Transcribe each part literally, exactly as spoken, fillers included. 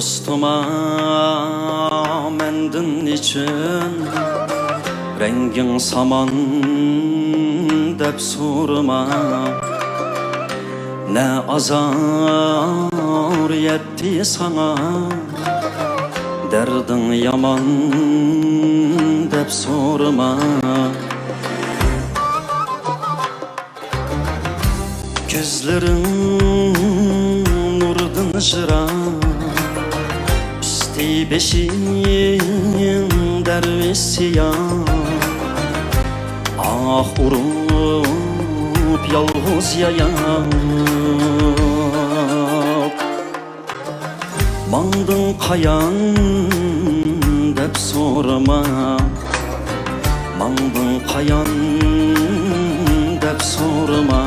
دوستۇما، مەندىن نېچۈن رەڭگىڭ سامان دەپ سورىما. نە ئازار يەتتى ساڭا، دەردىڭ يامان دەپ سورىما. كۆزلىرىڭ نۇردىن ژىرا، ئۈستى بېشىڭ دەرۋىش سىيا. ئاھ ئۇرۇپ يالغۇز ياياپ، ماڭدىڭ قايان دەپ سورىما، ماڭدىڭ قايان دەپ سورىما.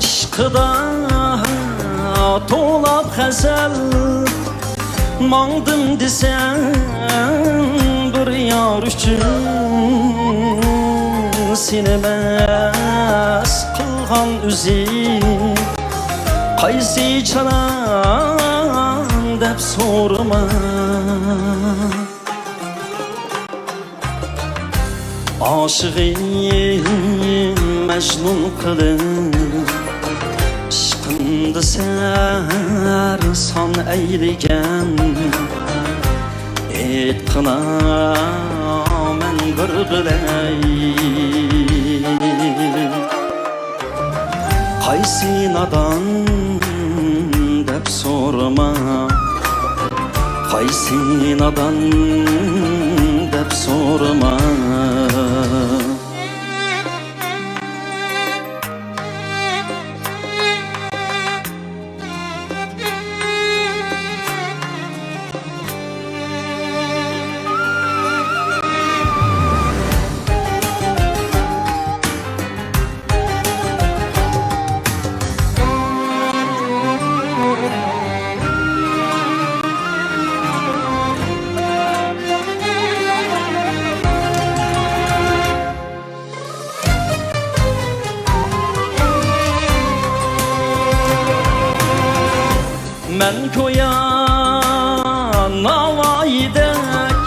ئىشقىدا توۋلاپ غەزەل، ماڭدىم دېسەڭ بىر يار ئۈچۈن. سېنى مەست قىلغان ئۆزى قايسى جانان دەپ سورىما. ئاشىقىم مەجنۇن قىلىپ، ئىشقىمدا سەرسان ئەيلىگەن. ئېيتقىنا مەن بىر بىلەي، قايسى نادان دەپ سورىما، قايسى نادان دەپ سورىما. مەن گويا ناۋايىدەك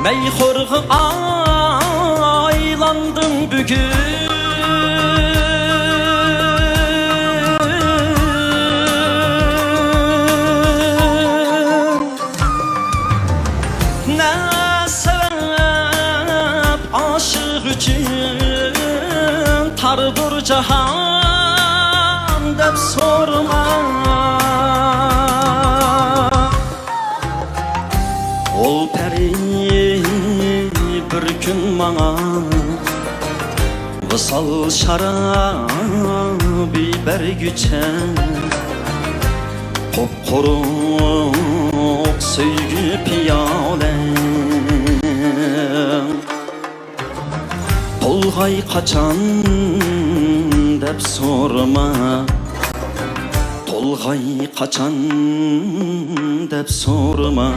مەيخورغا ئايلاندىم بۈگۈن. نە سەۋەب ئاشىق ئۈچۈن تاردۇر جاھان دەپ سورىما. ئول پەرى بىر كۈن ماڭا ۋىسال شارابى بەرگۈچە، قۇپقۇرۇق سۆيگۈ پىيالەڭ تولغاي قاچان دەپ سورىما، تولغاي قاچان دەپ سورىما.